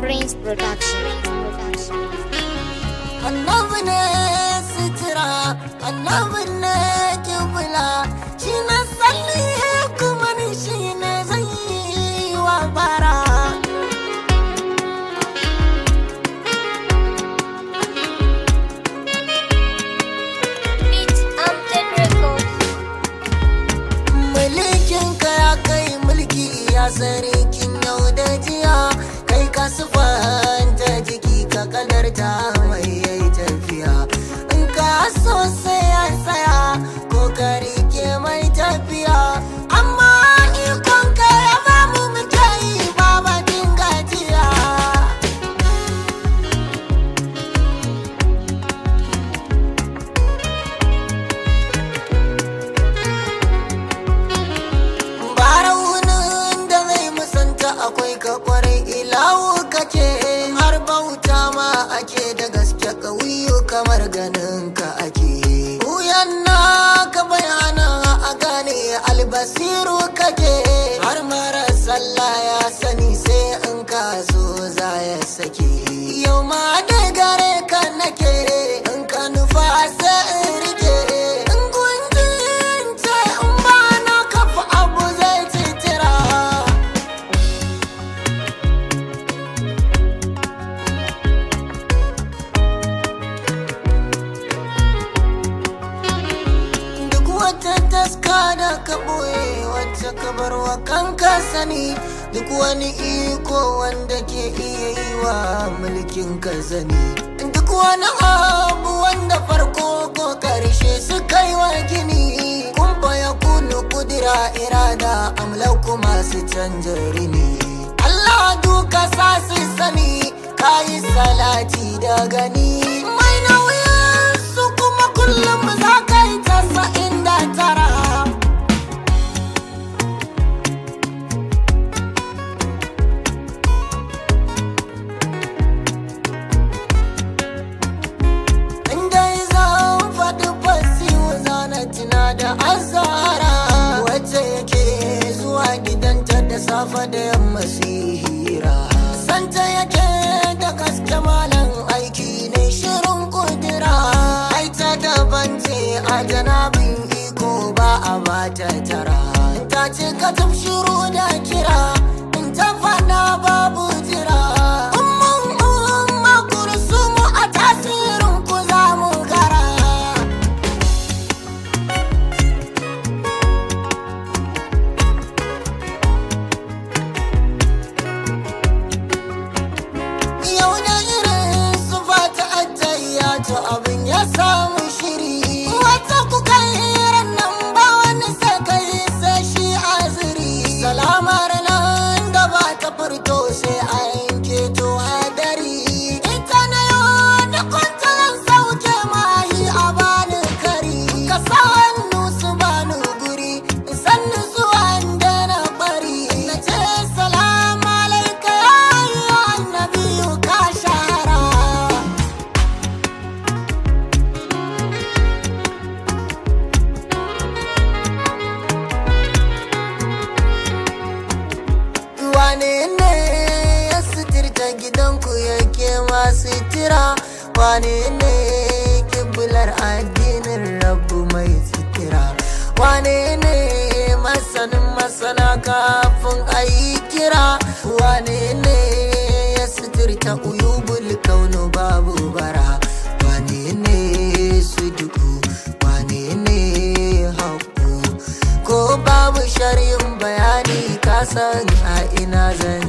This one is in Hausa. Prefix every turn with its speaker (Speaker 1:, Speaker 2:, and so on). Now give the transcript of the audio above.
Speaker 1: Prince Production.
Speaker 2: Annabi ne sutura, annabi ne kibla, shi na salli kuma ni shi ne zai yi wa bara.
Speaker 1: Beat Amten Records.
Speaker 2: Mulkin ka ya kai mulki ya sarkin yau da jiya, kai ka sufanta jiki ka kadarta mai yayi tafiya. In ka so sai ya tsaya ko ka rike mai tafiya, amma ikon ka ya ba mu muke yi ba bakin gajiya. Ba raunin da zai musanta akwai ka kwarai ilawu kake, har bauta ma ake da gaske kawiyu kamar ganin ka ake. Wuyan naka bayana a gane albasiru kake, har mara sallah ya sani sai in ka so za ya sake. Yau ma da gare ka nake, in ka nufa sai in rike, in gundin ce in ba na kafa abu zai titira. Duk wata taska da ka ɓoye wacce ka bar wa kanka sani, duk wani iko wanda ke iya yi wa mulkin ka sani, duk wani abu wanda farko ko karshe suka yi wa gini, kun ya kunu kudura irada amlaku masu canja rini. Allah duka sa su sani kayi salati da gani mai nauyin su kuma kullum za ka yi 99. Dai zan faɗi fasihu zana tuna da azara wacce yake zuwa gidanta da safe da yamma su yi hira. Santa yake da gaske malam aiki ne shirin kudura. Ai ta daban ce a janabin iko ba a bata tara. Ta ce ka shiru da kira in ta faɗa babu jira. Umman umma kursumu a tasirin ku za mu gara. Yau da irin su fata attayyatu abin ya samu shiri. Wata kuka yi nan ba wani sai kai sai shi aziri. Salamar nan da ba ta furto sai a yanke to hadari. Ita na yau da kwantaran sauke mahi a bani kari. Ka sa hannu su bani guri, in san zuwa da na bari. Na ce salamu alaika ya annabiyu ka shahara. Wane ne ya suturta gidanku yake masu tira? Wane ne kiblar addinin rabu mai sutura? Wane ne masanin masana kafin a yi kira? Wane ne ya suturta uyubul kaunu babu bara? Wane ne suduku? Wane ne haƙu? Ko babu shari'in bayani ka san a ina zan